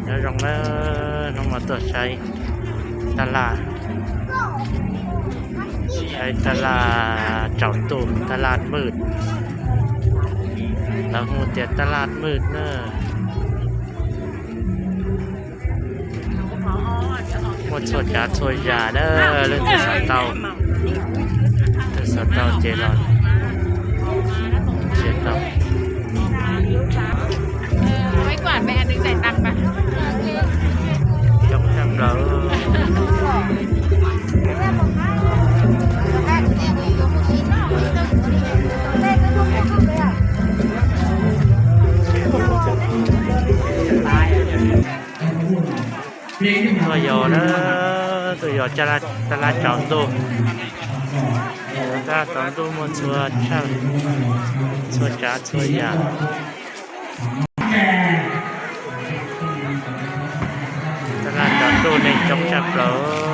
Nyob zoo na, hnub no tuaj saib taj laj, saib taj laj tsaus ntuj, taj laj mwj, lawv hu tias taj laj mwj na. Muaj txhua tsav txhua yam na, leej twg xav tau, leej twg xav tau ces los tau. Coob tshaj plaws. Tuaj yos na, tuaj yos taj laj tsaus ntuj. Taj laj tsaus ntuj muaj txhua tsav txhua yam. Taj laj tsaus ntuj neeg coob tshaj plaws.